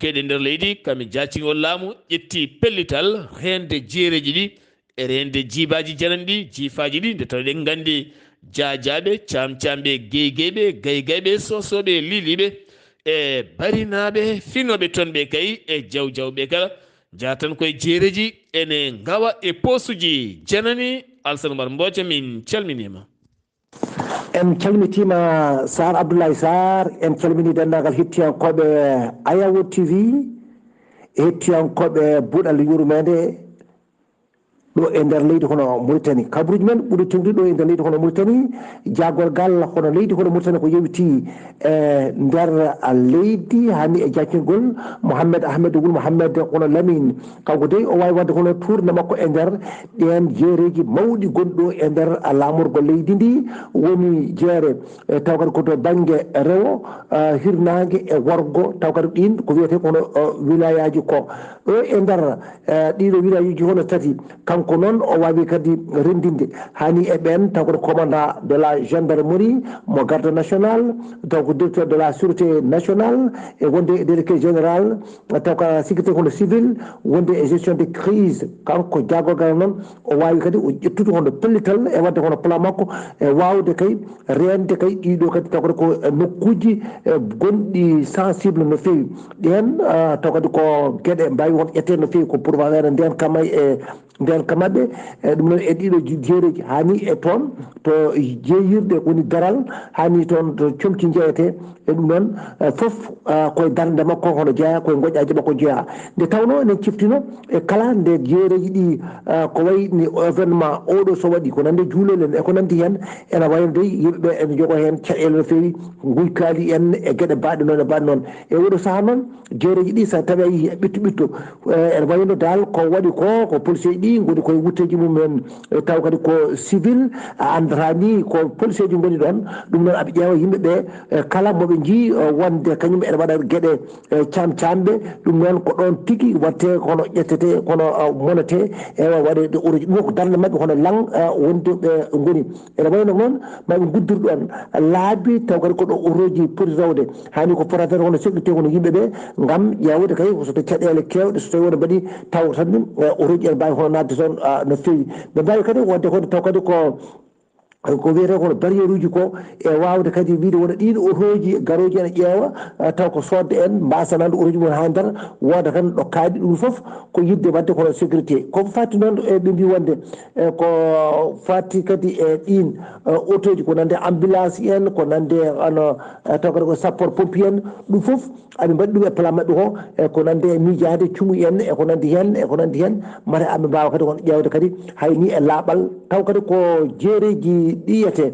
geɗe nder leydi, kam e jaacingol laamu, ƴetti pellital reende jeereeji ɗi, e reende jiibaaji janani ɗi, jiifaaji ɗi, nde tawnoo eɗen nganndi jaajaaɓe, caamcaamɓe, geygeyɓe, gaygayɓe, soosooɓe, liiliiɓe, e barinaaɓe, finooɓe toon ɓe kay, e jawjawɓe kala, njaha tan koye jeereeji, ene ngawa e poosuji janani. Alsan Oumar Mbooca, min calminiima. En calmitiima Sarr, Abdoulaye Sarr, en calminii denndaangal hettiyankooɓe Ayawo T V, e hettiyankooɓe Buuɗal Yurmeende ɗo e nder leydi hono Mauritanie. Kabaruuji men ɓuri tewde ɗo e nder leydi hono Mauritanie, jaagorgal hono leydi hono Mauritanie ko yowiti e nder leydi, hani e jaccingol Mohamed Ahmed Wul Mohamed hono Lamine. Kanko dey o waawi waɗde hono tournée makko e nder ɗeen jeereeji mawɗi gonɗo e nder laamorgol leydi ndi, woni jeere, e, taw kadi ko to bannge rewo, e, hirnaange e worgo, taw kadi ɗiin ko wiyetee ko hono, e, wilayaaji ko. Ɗo e nder, e, ɗiɗo wilayaaji hono tati, kanko noon o waawi kadi renndinde, hani e ɓeen taw kadi commandant de la gendarmerie, mo garde nationale, taw ko directeur de la sûreté nationale, e wonde e délégué général, taw ko sécurité hono civil, wonde e gestion de crise. Kanko jaagorgal noon, o waawi kadi o ƴettude hono pellital e waɗde hono plan makko, e waawde kay reende kay ɗiɗo kadi taw kadi ko nokkuuji, e, gonɗi sensible no feewi. Ɗeen, ah, taw kadi ko geɗe mbaawi won ƴetteede no feewi ko pour wawere ndeen kamay e ndeen ka maɓɓe, e ɗum noon e ɗiɗo ji-, jeereeji, hani e toon to jeeyirɗe woni daral, hani toon to comci njeyetee, e ɗum noon, e, fof, a, koye darnde makko hono jeyaa, koye ngoƴaaji makko jeyaa. Nde tawnoo enen ciftino e kala nde jeereeji ɗi, a, ko wayi ni événement oɗo so waɗi, ko nande juulel en e ko nandi heen, ena wayno dey yimɓe ɓe ene njogoo heen caɗeele no feewi, guykaali en e geɗe baaɗe noon e baaɗe noon. E oɗo sahaa noon, jeereeji ɗi so tawi a yii ɓitto ɓitto, e, ene wayno dal ko waɗi ko, ko policier ɗi ngoni koye wutteeji mum en, e, taw kadi ko civil, a anndata ni ko policier ji ngoni ɗoon. Ɗum noon aɓe ƴeewa yimɓe ɓe, e, kala mo ɓe njii, e, wonde kañum ene waɗa geɗe, e, caam caamɓe. Ɗum noon ko ɗoon tigi waɗte kono ƴettete, kono, e, monete, e, waɗe ɗe uroji. Ɗum ko darnde maɓɓe hono lang, e, wonde ɓe ngoni. Ene wayno noon, ma ɓe nguddir ɗoon laabi, taw kadi ko ɗo oroji poti rewde. Hani ko fotata hono sécurité, hono yimɓe ɓe, ngam ƴeewde kay so to caɗeele keewɗe, so tawi won mbaɗi, taw tan, e, oroji ene mbaawi hono naatde toon, a, no feewi. Ɓe mbaawi kadi wonde hono taw kadi ko Ko wiyetee kono barrière uji ko, e waawde kadi wiyde wona ɗiin otooji garooji ene ƴeewa, eh, taw ko soodde en mbaasanande otooji mum haa nder, wooda tan ɗo kaaɗi. Ɗum fof ko yiɗde waɗde kono sécurité. Ko fati noon, e ɓe mbi wonde, e ko fati kadi e ɗiin, eh, otooji ko nande ambulance en, ko nande ano, eh, taw kadi ko sapeur pompier en, ɗum fof aɓe mbaɗi ɗum e plan maɓɓe ko, e ko nande e miijaade cumu en, e ko nandi heen, e ko nandi heen. Mate aɓe mbaawa kadi kono ƴeewde kadi hay ni e laaɓal, taw kadi ko jeereji ɗi yiyetee.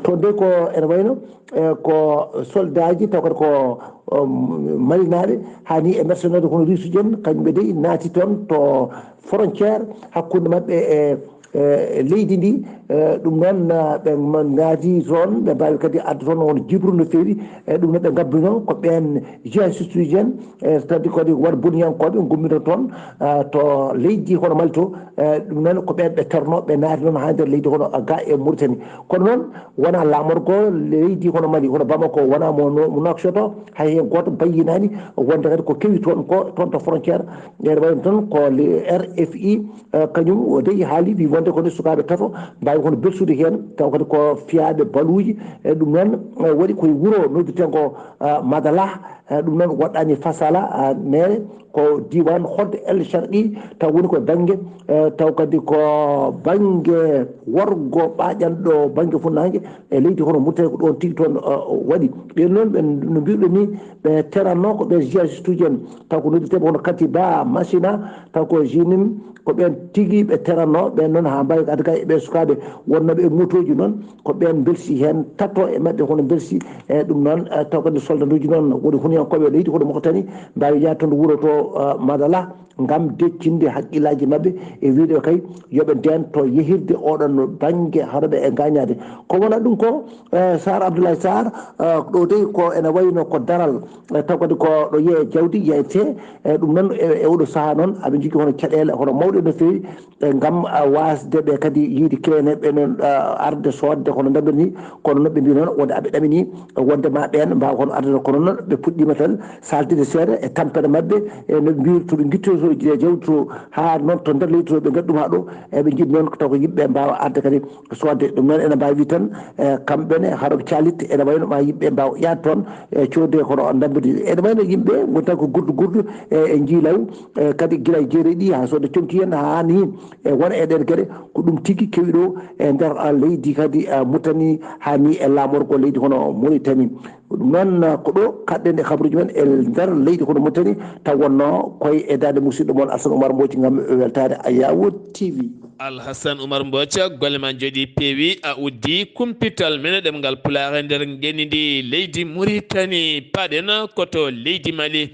Toon dey ko ene wayno, e ko soldaaji, taw kadi ko, um, malinaaɓe, haa ni e mercenaire kono russe en, kañum ɓe dey naati toon to frontière hakkunde maɓɓe e, e leydi ndi. E, ɗum noon, e, ɓe ngaadi toon, ɓe mbaawi kadi adde toon won jibru no feewi. E, ɗum noon ɓe ngabbino ko ɓeen jihadiste uji en, e, kadi kadi won boniyankooɓe ngummiino toon, e, to leydi hono Mali to. E, ɗum noon ko ɓeen ɓe terno, ɓe naati noon haa nder leydi hono ga e Mauritanie. Kono noon wonaa laamorgo leydi hono Mali, hono Bamako, wonaa mo, mo Nouakchott, hay heen gooto bayyinaani wonde kadi ko kewi toon ko, toon to frontière. Ene wayi noon ko le R F I, eh, kañum o dey haali, wi wonde ko nde sukaaɓe tato mbaawi kono belsude heen, taw kadi ko fiyaaɓe baluuji. E ɗum noon, eh, waɗi koye wuro noddeteengo, eh, Madalah, eh, ɗum noon woɗɗaani Fasala, eh, meere, ko diiwaan Hood El Sharqi, taw woni koye bannge, eh, taw kadi ko bannge worgo ɓaaƴanɗo bannge funnaange e leydi hono Mauritanie, ko ɗoon tigi toon, eh, waɗi. Ɓeen noon, ɓe no mbiruɗen ni, ɓe teranno ko ɓe jihadiste uji en, taw ko noddirteeɓe hono Katiba, Masina, taw ko Jinim, ko ɓeen tigi ɓe teranno, ɓeen noon haa mbaawi adde kay e ɓee sukaaɓe wonnooɓe e motooji noon, ko ɓeen mbelsi heen, tato e maɓɓe hono mbelsi, e ɗum noon, eh, taw kadi soldaduuji noon woni huniyankooɓe leydi hono Mauritanie, mbaawi yaade toon wuro to, eh, Madala, ngam deccinde hakkillaaji maɓɓe e wiyde kay yo ɓe ndento yehirde oɗon bannge haɗa ɓe e ngaañaade. Ko wona ɗum ko, eh, Sarr Abdoulaye Sarr, eh, ɗo dey ko ene wayno ko daral, eh, taw kadi ko ɗo yiyee jawdi yiyetee, eh, ɗum noon e, e oɗo sahaa noon aɓe njogii hono caɗeele hono mawɗe no feewi, eh, ngam, ah, waasde ɓe kadi yiyde kene ɓe noon, ah, arde soodde kono ndamir ni, kono noon ɓe mbi noon wonde aɓe ɗamini wonde ma ɓeen mbaawa kono arde, kono noon ɓe puɗɗiima tan saltinde seeɗa e tampere maɓɓe, e no ɓe mbiyri to ɓe ngittoto e jawdi to haa noon to nder leydi to ɓe ngaddi ɗum haa ɗo, e ɓe njiɗi noon ko taw ko yimɓe mbaawa arde kadi soodde. Ɗum noon ene mbaawi tan, e kamɓe ne haɗo caalit ene wayno ma yimɓe mbaawa yaade toon, e coodde kono ndammirde. Ene wayno yimɓe ngoni tan ko gurdu gurdu, e, e njiilaw, e kadi gila e jeere ɗi haa soodde conki en haa ni, e wona e ɗen geɗe ko ɗum tigi kewi ɗo e nder, a, leydi kadi, a, Mauritanie haa ni e laamorgo leydi hono Mauritanie. Ɗum noon, ko ɗo kaɗɗen e kabaruuji men e nder leydi hono Mauritanie, taw wonno koye e daande musidɗo mon Alsan Oumar Mbooc ngam weltaade Ayawo T V. Alhassan Oumar Mbooc, golle ma njooɗi peewi, a uddi kumpital men e ɗemngal Pulaar e nder ngenndi ndi leydi Mauritanie. Paaɗen ko to leydi Mali.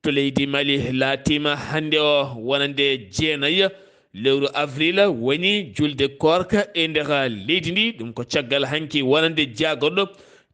To leydi Mali laatiima hannde o wonande jeenayi lewru avril woni julde koorka e nder leydi ndi. Ɗum ko caggal hanki wonande jaagorɗo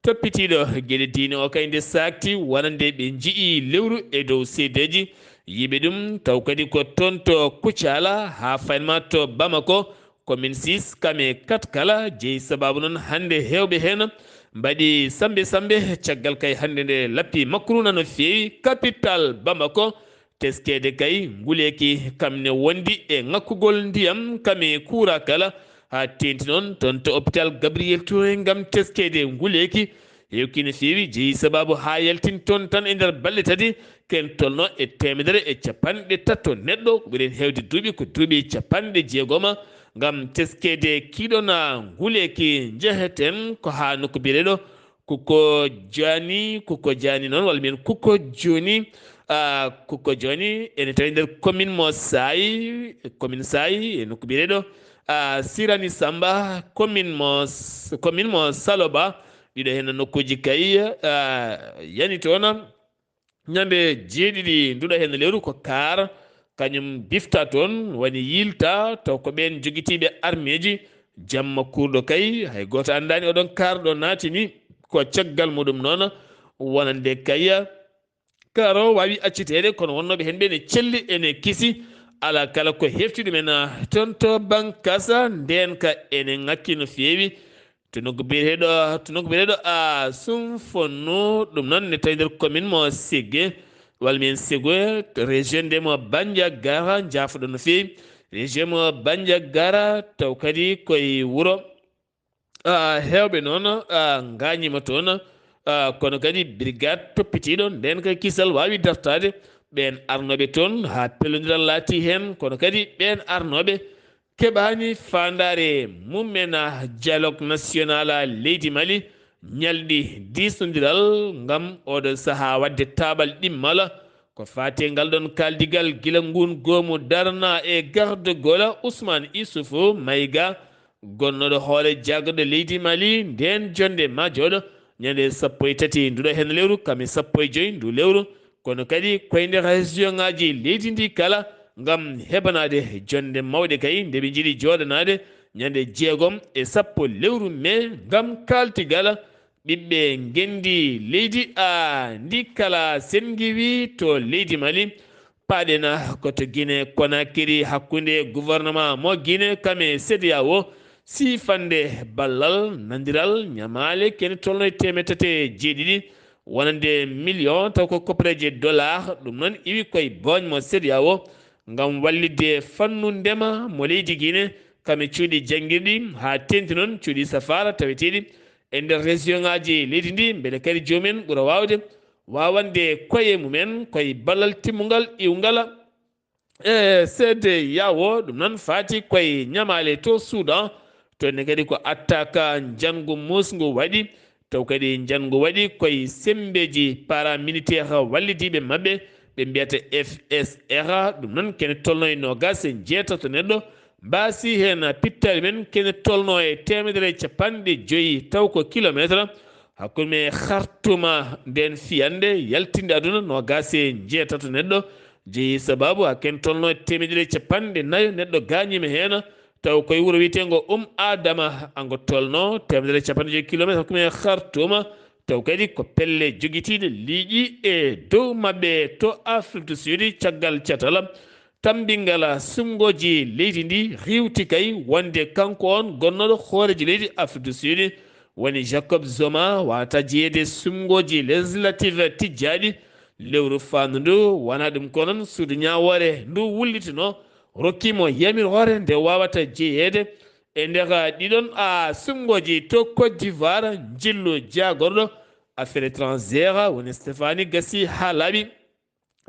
toppitiiɗo geɗe diine o kay nde saakti wonande ɓe nji'i lewru e dow seedeeji yiɓe ɗum, taw kadi ko toon to Kucala haa faynma to Bamako, commune six, kam e quatre kala jeyi sababu noon hannde heewɓe heen mbaɗi sambe sambe caggal kay hannde nde lappi makruna no feewi capital Bamako. Teskeede kay nguleeki kam ne wondi e ŋakkugol ndiyam kam e kuura kala, haa teenti noon toon to hôpital Gabriel Touré ngam teskeede nguleeki. Heewki no feewi jeyi sababu haa yaltin toon tan e nder balɗe tati, ken tolno e teemedere e capanɗe tato neɗɗo, ko ɓuri heen heewde duuɓi ko duuɓi capanɗe jeegoma, ngam teskeede kiiɗona nguleeki. Njeheten ko haa nokku biyeteeɗo Kuko Jani, Kuko Jani noon, walla mbiyen Kuko Joni. Ah, Kuko Joni ene tawi nder commune mo Saay, commune Saay, e nokku biyeteeɗo, ah, Sirani Samba, commune mo S-, commune mo Saloba. Ɗiɗo heen nokkuuji kay, ah, yani toon. Ñande jeeɗiɗi nduɗo heen lewru ko kaar, kañum bifta toon, woni yilta, taw ko ɓeen jogitiiɓe armeeji. Jamma kuurɗo kay, hay gooto anndaani oɗon kaar ɗo naatini. Ko caggal muɗum noon, wonande kay, kaar o waawi acciteede, kono wonnooɓe heen ɓe ne celli, ene kisi. Alaa kala ko hefti ɗumen, ah, toon to Bankasa, ndeen ka ene ŋakki no feewi. To nokku biyeteeɗo, to nokku biyeteeɗo, ah, Sumfonu, ɗum noon ne tawi nder commune mo Ségué, walla mbiyen Ségué, to région nde mo Bandiagara, njaafoɗon no feewi. Région mo Bandiagara, taw kadi koye wuro Ah, heewɓe noon, ah, ngaañiima toon. Ah, kono kadi brigade toppitiiɗo ndeen kay kisal waawi dartaade ɓeen arnooɓe toon, haa pellondiral laatii heen, kono kadi ɓeen arnooɓe keɓaani faandaare mum en, ah, dialogue national, ah, leydi Mali, ñalɗi diisnondiral ngam ooɗoo sahaa waɗde taaɓal ɗimmal. Ko faati e ngal ɗoon kaaldigal, gila nguun goomu darnaa e garde gola Ousmane Issoufou Maïga, gonnooɗo hoore jaagorɗe leydi Mali ndeen jonnde majjooɗo ñande sappo e tati nduɗo heen lewru, kam e sappo e joy ndu lewru. Kono kadi ko e nder région ŋaaji leydi ndi kala ngam heɓanaade jonnde mawɗe kay nde ɓe njiɗi jooɗanaade ñande jeegom e sappo lewru mee ngam kaaldigal ɓiɓɓe ngenndi leydi, a, ndi kala sen ngiwi to leydi Mali. Paaɗen ko to Guinée Conakry, hakkunde gouvernement mo Guinée kam e CEDEAO, siifande ballal nandiral ñamaale kene tolno e teemeɗɗe tati e jeeɗiɗi wonande million, taw ko koppareeje dollar, ɗum noon iwi koye booñ mo CEDEAO ngam wallitde fannu ndema mo leydi Guinée, kam e cuuɗi janngirɗi, haa teeŋti noon cuuɗi safaara taweteeɗi e nder région ŋaaji leydi ndi, mbele kadi joomum en ɓura waawde waawande koye mum en koye ballal timmungal iwngal e CEDEAO. Ɗum noon faati koye ñamaale to Soudan, toon ne kadi ko attaque njanngu muusngu waɗi, taw kadi njanngu waɗi koye semmbeeji paramilitaire wallidiiɓe maɓɓe, ɓe mbiyata F S R, ɗum noon kene tolno e noogaas e jeetato neɗɗo, mbaasi heen pittaali men kene tolno e teemedere e capanɗe joyi taw ko kilomeetre, hakkunde men e Khartoum. Ndeen fiyannde yaltinde aduna noogaas e jeetato neɗɗo jeyi sabaabu, haa kene tolno e teemedere e capanɗe nayo neɗɗo gaañiima heen, taw koye wuro wiyeteengo Um Adama, ngo tolno teemedere e capanɗe joyi kilomeetre hakkunde men e Khartoum, taw kadi ko pelle jogitiiɗe liiƴi e dow maɓɓe to Afrique du Sud caggal catal tammbingal suɓngooji leydi ndi riiwti kay wonde kanko oon gonnooɗo hooreejo leydi Afrique du Sud woni Jacob Zuma wata jeyeede suɓngooji législative tijjaaɗi lewru faandu ndu. Wonaa ɗum ko noon, suudu ñaawoore ndu wullitino rokki mo yamiroore nde waawata jeyeede e nder ɗiɗon a suɓngooji to Côte d'Ivoire, njillu jaagorɗo affaire étrangère woni Stéphane Gassi haa laaɓi.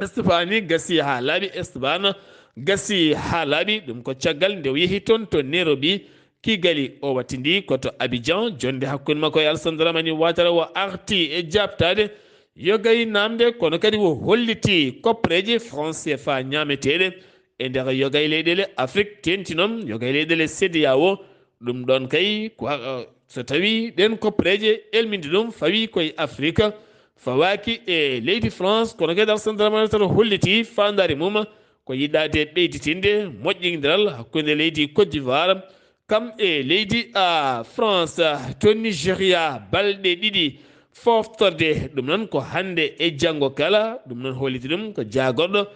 Stéphane Gassi haa laaɓi, Esteban Gassi haa laaɓi. Ɗum ko caggal nde o yehi toon to Nairobi, Kigali, o wattindi ko to Abidjan, jonnde hakkunde makko e Alassane Dramane Ouattara, o arti e jaabtaade yogay naamnde, kono kadi o holliti koppareeje franc C F A ñaameteeɗe e nder yogay leyɗeele Afrik, teeŋti noon yogay leyɗeele CEDEAO. Ɗum ɗoon kay ko, uh, so tawii ɗeen koppareeje elminde ɗum fawii koye Afrika, fawaaki e leydi France, kono kadi Alassane Dramane Ouattara holliti faandaare mum ko yiɗaade ɓeyditinde moƴƴindiral hakkunde leydi Côte d'Ivoire kam e leydi, a, France. To Nigeria, balɗe ɗiɗi foftorde, ɗum noon ko hannde e janngo kala, ɗum noon holliti ɗum ko jaagorɗo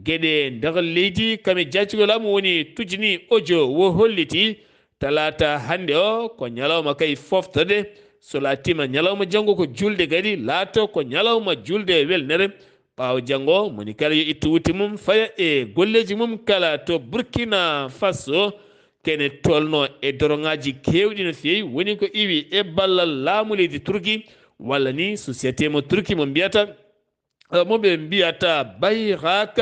geɗe nder leydi kam e jaacugol laamu woni tujini audio o holliti talaata hannde o ko ñalawma kay foftorde, so laatiima ñalawma janngo ko juulde kadi laato ko ñalawma juulde e welnere. Ɓaawo janngo, moni kala yo ittu wutte mum, faya e golleeji mum kala to Burkina Faso, kene tolno e doroŋaaji keewɗi no feewi, woni ko iwi e ballal laamu leydi Turki, walla ni société mo Turki mo mbiyata, eh, mo ɓe mbiyata Bayrak,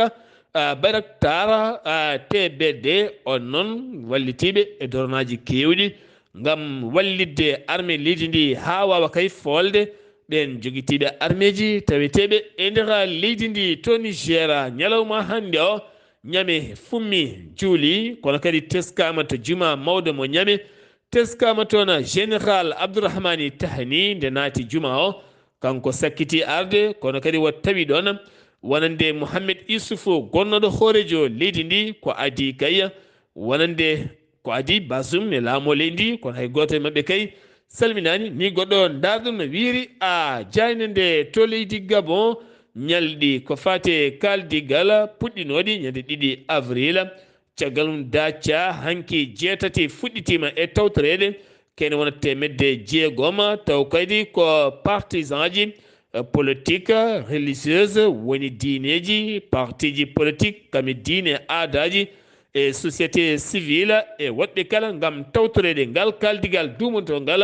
ah, Bayraktar, ah, T B D, on noon wallitiiɓe e doroŋaaji keewɗi ngam wallitde armée leydi ndi haa waawa kay foolde ɓeen jogitiiɓe armeeji taweteeɓe e nder leydi ndi. To Niger, ñalawma hannde o, Ñame fummi juuli, kono kadi teskaama to juma mawɗo mo Ñame, teskaama toon Général Abdourahmani Tahani nde naati juma o, kanko sakkiti arde, kono kadi o tawi ɗoon wonande Mohamed Issoufou, gonnooɗo hooreejo leydi ndi, ko adii kay wonande ko adii Bazoum e laamu leydi ndi, kono hay gooto e maɓɓe kay salminaani. Ni goɗɗo ndaarɗo no wiiri, a, jaaynde nde to leydi Gabon, ñalɗi ko faati e kaaldigal puɗɗinooɗi ñande ɗiɗi avril. Caggal mum, daaca hanki jeetati fuɗɗitiima e tawtoreede, kene wona teemedde jeegom, taw kadi ko partisan ji, eh, politique, religieuse, woni diineeji, parti ji politique, kam e diine aadaaji, e société civile e woɗɓe kala ngam tawtoreede ngal kaaldigal duumontoo ngal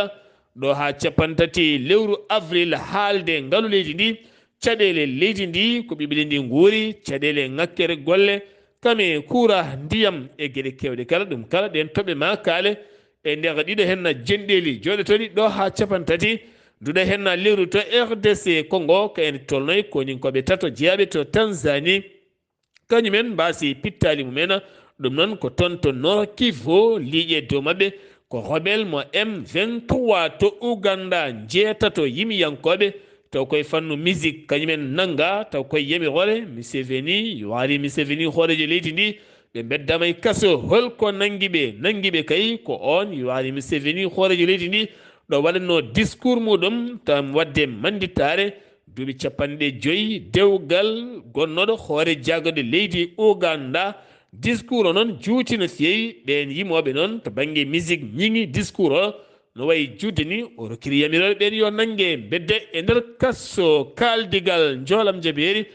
ɗo haa cappanɗe tati lewru avril, haalde ngalu leydi ndi, caɗeele leydi ndi, ko ɓiɓɓe leydi ndi nguuri, caɗeele ŋakkere golle, kame kuura, ndiyam e geɗe keewɗe kala. Ɗum kala ɗeen toɓɓe maa kaale e nder ɗiɗo henna jenɗeeli jooɗotooɗi ɗo haa cappanɗe tati, duɗa henna lewru to R D C Congo, ka en tolnoy koninkooɓe tato jeyaaɓe to Tanzanie. Kañumen mbaasi pittaali mumen, ɗum noon ko toon to Nord Kivu, liiƴe dow maɓɓe ko rebel mo M vingt-trois to Uganda, njeetato yimiyankooɓe taw koye fannu musique, kañumen nannga taw koye yamiroore Museveni, Yoweri Museveni, hooreejo leydi ndi, ɓe mbeddaama e kaso. Holko nanngi ɓe? Nanngi ɓe kay ko oon Yoweri Museveni, hooreejo leydi ndi, ɗo waɗatnoo discours muɗum tan waɗde mannditaare duuɓi cappanɗe joyi dewgal gonnooɗo hoore jaagorɗe leydi Uganda. Discours o noon juuti no feewi. Ɓeen yimooɓe noon to bannge musique ñiŋi discours o no wayi juutde ni, o rokkiri yamiroore ɓeen yo nannge mbedda e nder kaso. Kaaldigal njoolam jabeeri,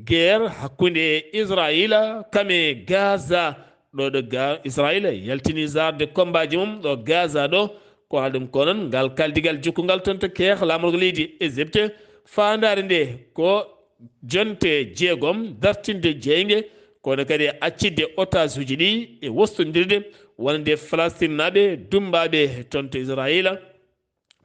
guerre hakkunde Israayiila kame Gaza. Ɗo ɗo ga Israayiila yaltini zarde kombaaji mum ɗo Gaza ɗo, ko haali ɗum ko noon ngal kaaldigal jokkungal toon to keex laamorgo leydi Égypte. Faandaare nde ko jonte jeegom dartinde jeynge, kono kadi accidde otaasuuji ɗi e wostondirde wonande Falastinaaɓe dummbaaɓe toon to Israayiila.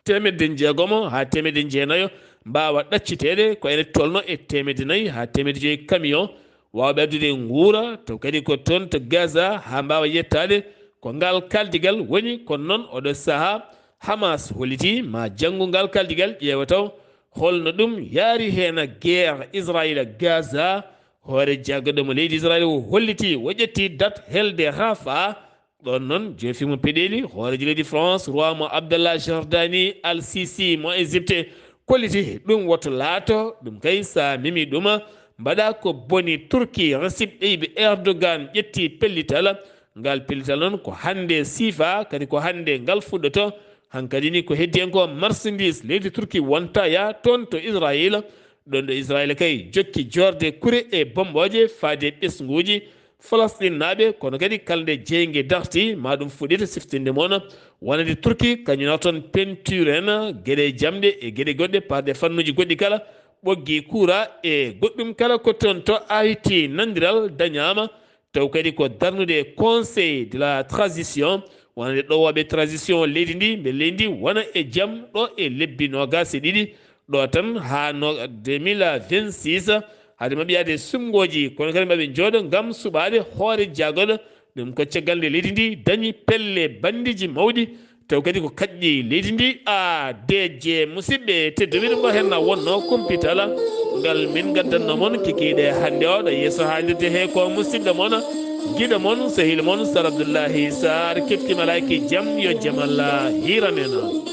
Teemedde jeegomo haa teemedde jeenayo mbaawa ɗacciteede, ko ene tolno e teemedde nayi haa teemedde joyi camion waawɓe addude nguura, taw kadi ko toon to Gaza haa mbaawa yettaade ko ngal kaaldigal woni. Kono noon oɗo sahaa Hamas hollitii ma janngu ngal kaaldigal ƴeewa taw holno ɗum yaari heen guerre Israayiila Gaza. Hoore jaagorɗe mo leydi Israayiila o hollitii o ƴetti date helde Rafah. Ɗoon noon, joofi mo peɗeeli, hooreejo leydi France, roi mo Abdallah Jordani, Al Sisi mo Égypte, kolliti ɗum woto laato, ɗum kay so a memi ɗum, mbaɗa ko boni. Turki, Recep Tayyip Erdogan ƴetti pellital. Ngal pellital noon ko hannde siifa, kadi ko hannde ngal fuɗɗoto. Hankadi ni ko heddi en ko marchandise leydi Turki wonta ya toon to Israayiila. Ɗoon ɗo Israayiila kay jokki joorde kure e bommbooje faade ɓesnguuji Falasɗinnaaɓe, kono kadi kala nde jeynge darti, ma ɗum fuɗɗita siftinde mon. Wonande Turki, kañum nawata toon peinture en, geɗe jamɗe e geɗe goɗɗe, parde fannuuji goɗɗi kala, ɓoggi kuura e goɗɗum kala ko toon to Haïti. Nanndiral dañaama, taw kadi ko darnude Conseil de la Transition, wonande ɗowooɓe transition leydi ndi, mbele leydi ndi wona e jam ɗo e lebbi noogaas e ɗiɗi, ɗo tan haa no deux mille vingt-six, hade maɓɓe yaade suɓngooji, kono kadi maɓe njooɗo ngam suɓaade hoore jaagorɗo. Ɗum ko caggal nde leydi ndi dañi pelle banndiji mawɗi, taw kadi ko kaɗɗi leydi ndi. A D J, musidɓe tedduɓe, ɗum ɗo henna wonno kumpital ngal min ngaddanno mon kikiiɗe hannde o. Ɗo yeeso haalirde he ko musidɗo mon, giɗo mon, sehil mon, Sar Abdullahi Sar, kefti malaaki jam, yo jam Allah hiran en.